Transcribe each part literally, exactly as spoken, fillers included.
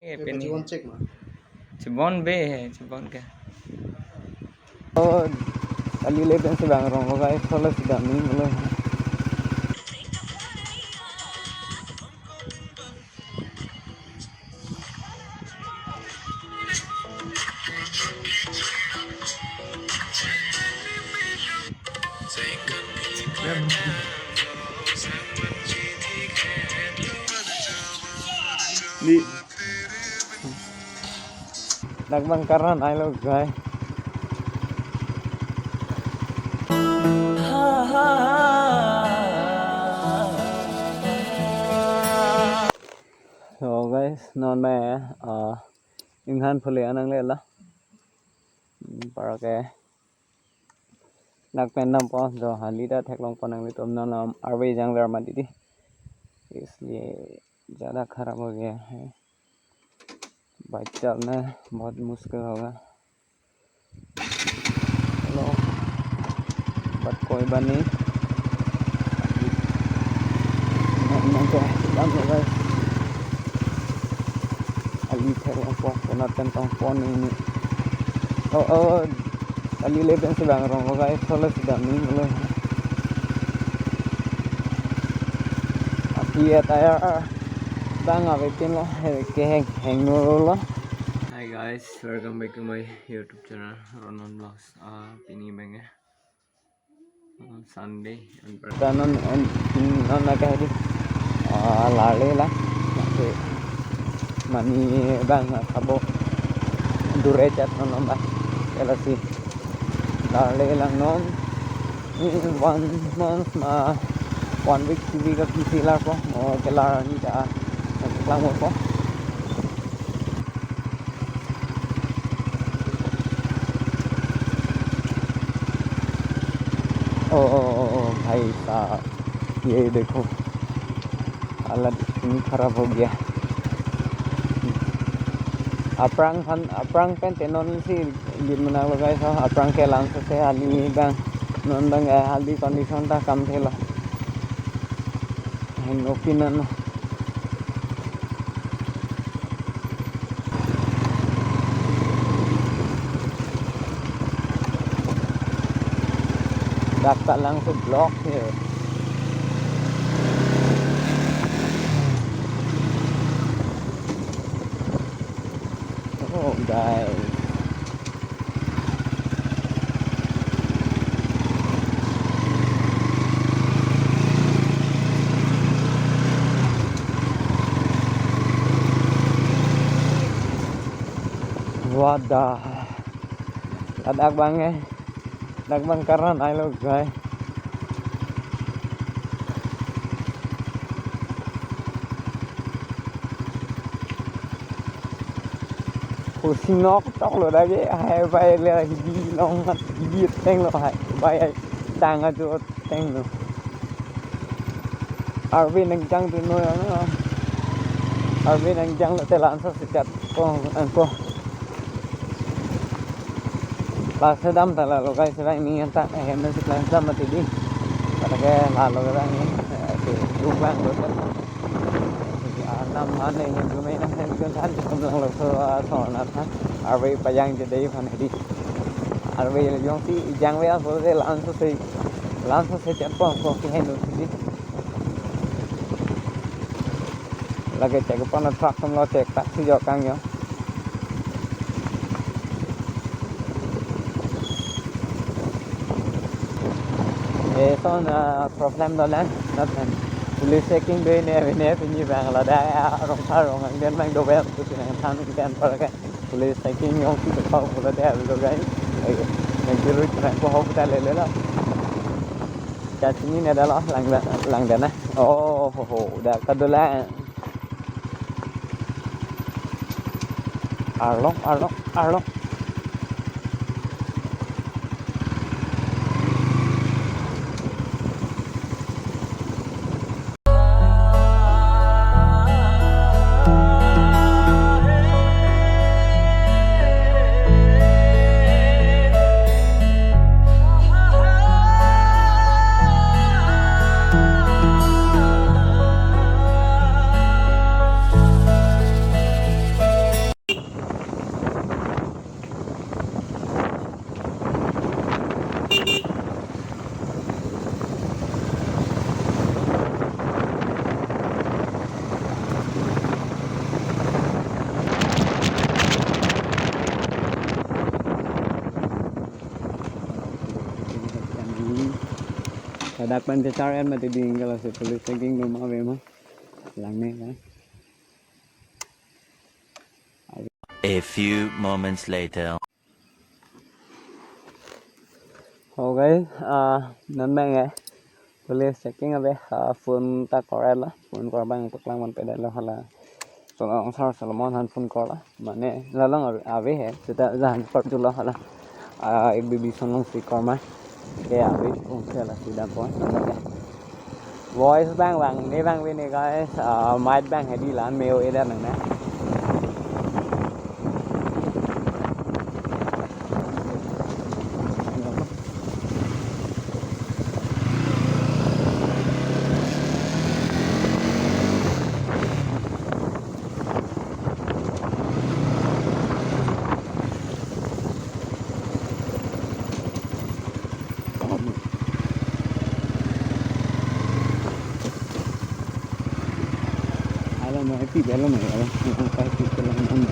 Eh, pini. Chibon check ma. Chibon be he, chibon ke. Oh, kali le pensi bang rong lo guys, solo si dam ni lo. Ni. Dak bang karan ai lo guys. So guys, non me, ah, inghan phule anang le la. Hmm, para ke. Dak pen dampo, jo hali ta theklongpo nanglitum, non arve jangver mati di. इसलिए ज़्यादा खराब हो गया है। बाइक चलना बहुत मुश्किल होगा। Hello. But कोई बात नहीं। Nang, nang ke, dam lo guys. Ali theklongpo, konat pen tongpo ni ni. Oh, oh, kali le pensi bang rong lo guys, solo si dam ni lo. Api ya tayar bang ave tin lo, he, keheng heng no lo. Hi guys, welcome back to my YouTube channel, Ronon Vlogs. Ah, pini bang ya. Sunday, ta non, non na ke di. Ah, lale la. Mani bang kabo. Dure chat non non ba. Kala si. Lale lang non. Ni one month ma, one week, two week aphi si larpo. Oh, ke la ni ta. Lang mo po. ओ, ओ, ओ, ओ, भाई साहब, ये देखो, हालत इतनी खराब हो गया। Aphrang aphan, aphrang pen te non si lit menak lo guys, oh, aphrang ke langso se hali bang, non bang, eh, hali condition ta kam thelo. Heno pinan. Dak ta langso block here. Oh, guys. Wadah. Ladak bang eh. Dak bang karan ai lo guys. Kusi nok tok lo dak ke, hai bai le hidi long, hidi teng lo hai, bai ai tang ajo teng lo. Arve nang jang tu no ya no. Arve nang jang lo te lanso sejat ko angko. Last dam ta lalo guys, bang ni anta hem na si last dam mati di. Pada ke lalo ke bang ni. Eh, si, duk bang lo kan. Anam mane hem tu me na hem tu kan tum lang lo so, ah, so na tha. Arve pajang je dei phan di. Arve jong si jang ve so se lanso se, lanso sejat pon ko ki hem tu di. Lake chek pon truck tum lo chek ta si jo kang yo. Eh, so na problem do lang, not then. Police checking do ne, ne, pini bang la da, ya, rong thar rong ang den bang do bang tu tinang than den par ke. Police checking yong si to pau pula de, lo guys. Eh, nang kiru tinang ko ho puta le le la. Cha sini ne da lo, lang da, lang da na. Oh, ho, ho, da ka do la. Arlong, arlong, arlong. Dak pen chechar en mati ding, kalau si police checking dum ave ma. Lang ne kan. A few moments later. Ho guys, ah, non abang ke police checking ave, ah, phone ta kor-etlo, phone kor abang paklang man pedetlo hala. Solomon, sir Solomon aphan phone korlo, mane la along ave, ave he, seta jahan part julo hala. Ah, ek bibi son along si kor ma. Ke ave, phone se la sida po. Voice abang vang, ne vang ve ne guys, ah, mic abang hedi la-an me-o-e det nang ne. Alam mo, epi belo mo, alam mo, kahit ito lang naman.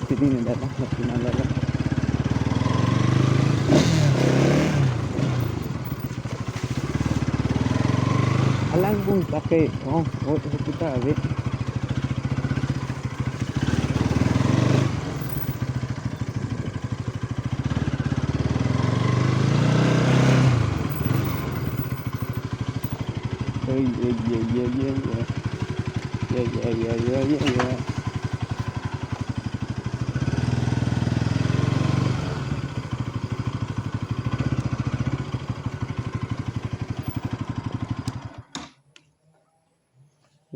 Sini ni datang, sini ni datang. Alang bung pakai, oh, oh, kita ave. Oi, oi, oi, oi, oi, oi. Ya, ya, ya, ya, ya, ya.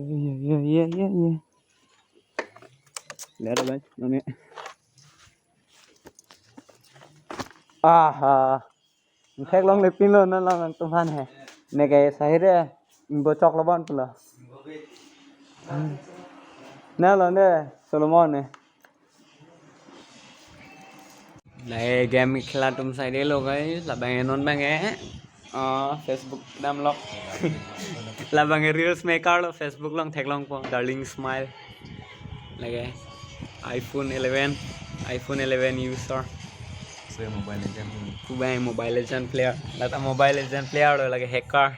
Ya, ya, ya, ya, ya, ya. Lera bai, noni. Aha. Theklongle pinlo non along nangtum aphan he. Neke sahire bo choklo bon pulo. Na lo ne Solomon ne. Lahai game khela atum saidelo guys, labang non abang ke. Ah, Facebook damlo. Labang reels maker lo, Facebook along theklongpo, Darling Smile. Lake iPhone eleven, iPhone eleven user. Saya Mobile Legend. Kubang Mobile Legend player. Lata Mobile Legend player lo, lake hacker.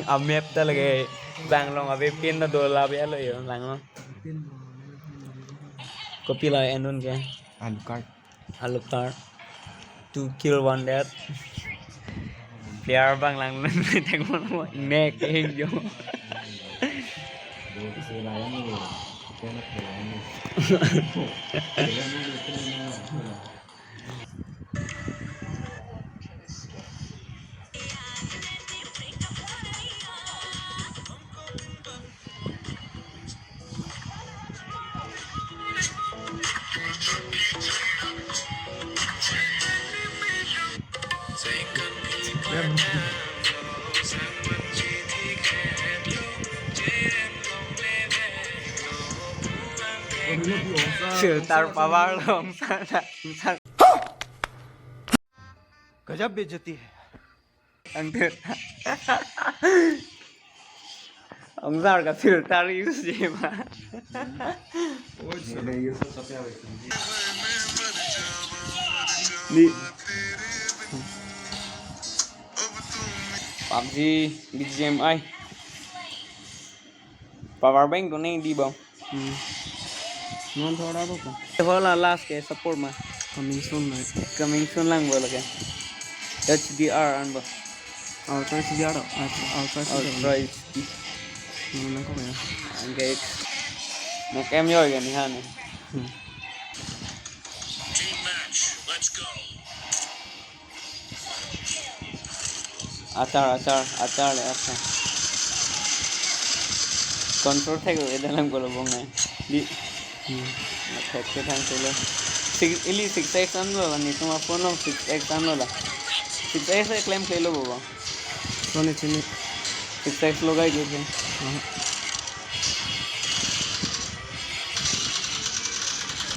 A map ta lake bang along ave pin ta dola be alo yo lang lo. Kopi la enun ke? Alucard. Alucard. Two kill, one death. Player bang lang nun thek mo mo ne ke hing jo. Filter power long sana. गजब बेइज्जती है। Ang ter. Ang sar ka filter use je ma. Ni PUBG, BGMI. Power bank to neng di bang. Hmm. Non thoda to ka. Hala last ke support ma. Coming soon na. Coming soon lang bol ke. HDR an bo. Ultra HDR, ultra, ultra HDR. Ultra HD. Non lang ko ya. Angke. Mo kem yo ya ni han. Hmm. Achar, achar, achar le achar. Control thek lo, ida lang kolo bong nai. Di. Hmm. Thek ke thang selo. Six, ili six X an lo la, netum aphone lo six X an lo la. Six X e claim ke lo bo. Sony chini. Six X lo gai ke. Aha.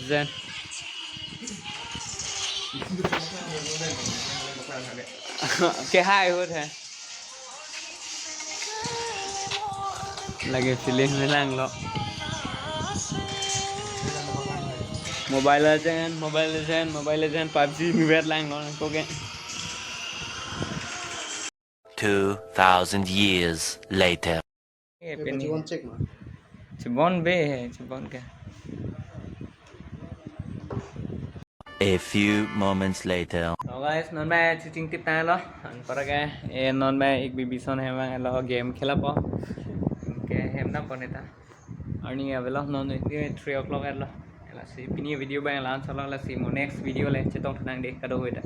Zen. Ke hai ahut he. Lake film me langlo. Mobile Legend, Mobile Legend, Mobile Legend, PUBG me bet langlo ko ke. Two thousand years later. Eh, pini. Chibon check ma. Chibon be he, chibon ke. A few moments later. So guys, non me chiching tip tanglo. Anparke, eh, non me ik bibi ason hem vanglo, game khelapo. Ke hem dampo neta. Arni avelo non ni three o'clock etlo. Lasi pini video abang la-an solo, lasi mo next video le chetongthu nang dei, kado-kave ta.